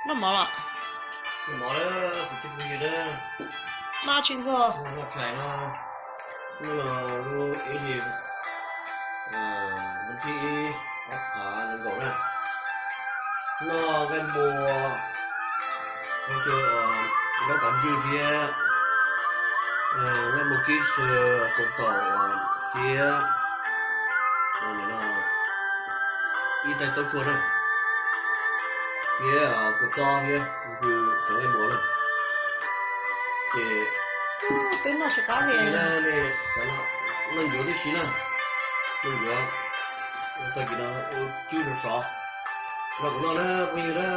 Noj mov los? Noj mov lawm, kuv cov phooj ywg na. Noj tsis ntxuag. Noj tshais no, hnub no lub ib hlis, lub thib ib, ob phav nees nkaum na. Noj nqaij npua, noj zaub kav ntswj thiab, nqaij npua kib xyaw, taum taum thiab ib tais taub tsuag na, thiab kua txob thiab, cov nqaij npua na. Ces twb noj tsis qab li. Noj ncuav tib si na, noj ncuav, tag kis no ua cwb rau sov. Nrog kuv noj na phooj ywg na.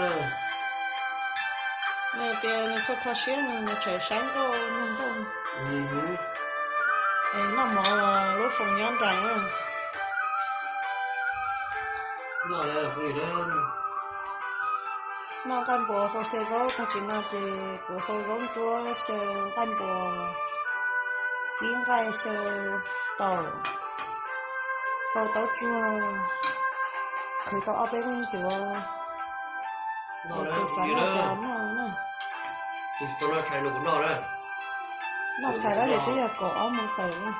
Nws tias nws kho kho siab, nws tseem saib nkauj mloog nkauj. Noj mov lub foos nyob nraim na. Noj na phooj ywg na. Noj nqaij npua hau xyaw zaub, tag kis no ces kuv hau zaub ntsuab xyaw nqaij npua, ib nqaij xyaw taum, hau taub tsuag, qhwv tau ob peb lub ncuav. Tus xav noj cov noj na. Noj tshais dab tsi twb yog kaum ob moos tawm na.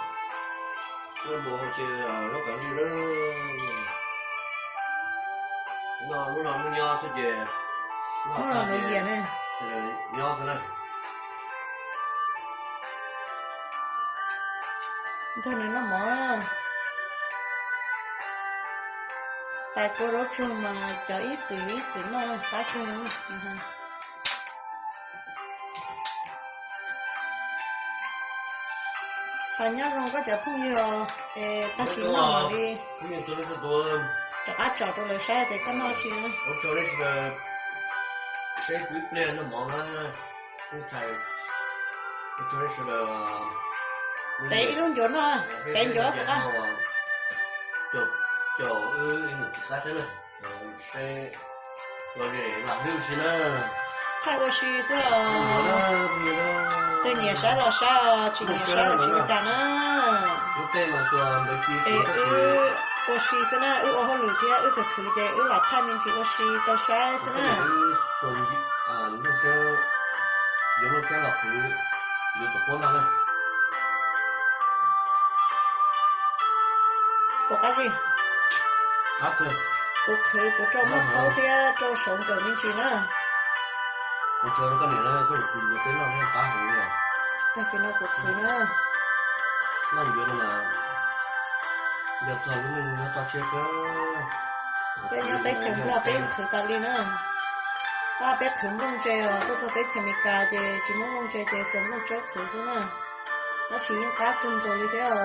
Noj lub no lub nyob xwb ces, noj no lub yias ne, nyob xwb na. Nrog nws noj mov. Tais kua zaub tsuag mas cov ib txwm ib txwm noj qab kawg. Thov nyob zoo koj cov phooj ywg os, es tag kis noj mam li rov qab tsom rau lawv saib tias koj noj tsi. Peb ib lub ncuav no, peb ncuav puas qab? Caum wb ib nus txiv qab thiab na. Los es lam hlwb si na. Thaij ua si xwb os. Tej nyiam saib los saib os, tsis nyiam saib los tsis ua cas na. Es wb ua si xwb na, wb ua hauj lwm thiab wb khwv khwv ces wb lam thaij me ntsis ua si tau saib xwb na. Puas qab zis? Kuv khwv kuv rau muaj paub thiab rau saum nkawm me ntsis na. Tag kis no kuv khwv na. Peb nyob teb chaws Nplog peb yeej khwv tas li na. Pab peb qhwv nplooj ntse os, tuaj txog teb chaws Amelikas ces tsis muaj nplooj ntse ces xuas nplooj tsawb qhwv xwb na. Tab sis yeej qab kawg nkaus li thiab os.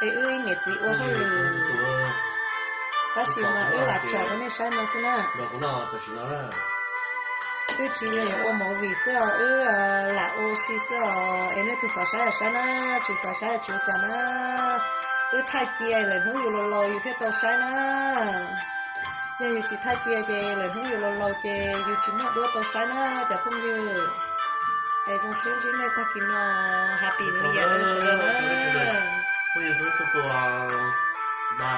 Es wb niam txiv ua hauj lwm, tab sis mas wb lam tsom rau nej saib no xwb na. Wb tsis yog yuav ua movie xwb os, wb lam ua si xwb os, es nej tus xav saib los saib na, tsis xav saib los tsis ua cas na. Wb thaij cia lawm hnub yus laus laus yus thiaj tau saib na. Yog yus tsis thaij cia ces lawm hnub yus laus laus ces yus tsis muaj duab tau saib na cov phooj ywg. Es zoo siab ntsib nej tag kis no, happy New Year rau sawv daws na.